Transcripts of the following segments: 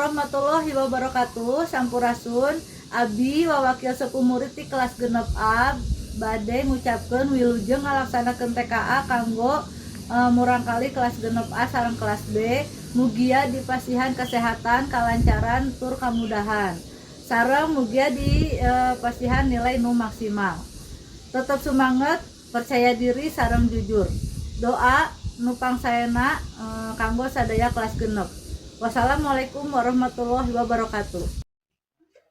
Warahmatullahi wabarakatuh. Sampurasun. Abi wawakil 10 murid di kelas 6 A bade ngucapkeun wilujeng ngalaksanakeun TKA kanggo murangkali kelas 6 A sareng kelas B. Mugia dipasihan kesehatan, kalancaran, tur kamudahan. Sareng mugia dipasihan nilai nu maksimal. Tetap semangat, percaya diri, sareng jujur. Doa nu pangsaena kanggo sadaya kelas 6. Wassalamualaikum warahmatullahi wabarakatuh.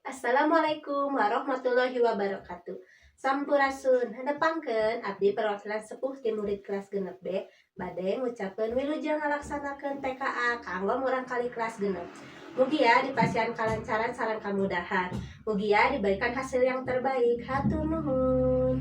Assalamualaikum warahmatullahi wabarakatuh. Sampurasun, nepangkeun abdi perwakilan sepuh ti murid kelas 6 B bade ngucapkeun wilujeng ngalaksanakeun TKA kanggo murangkali kelas 6. Mugia dipasihan kalancaran sareng kamudahan. Mugia diberikan hasil yang terbaik. Hatur nuhun.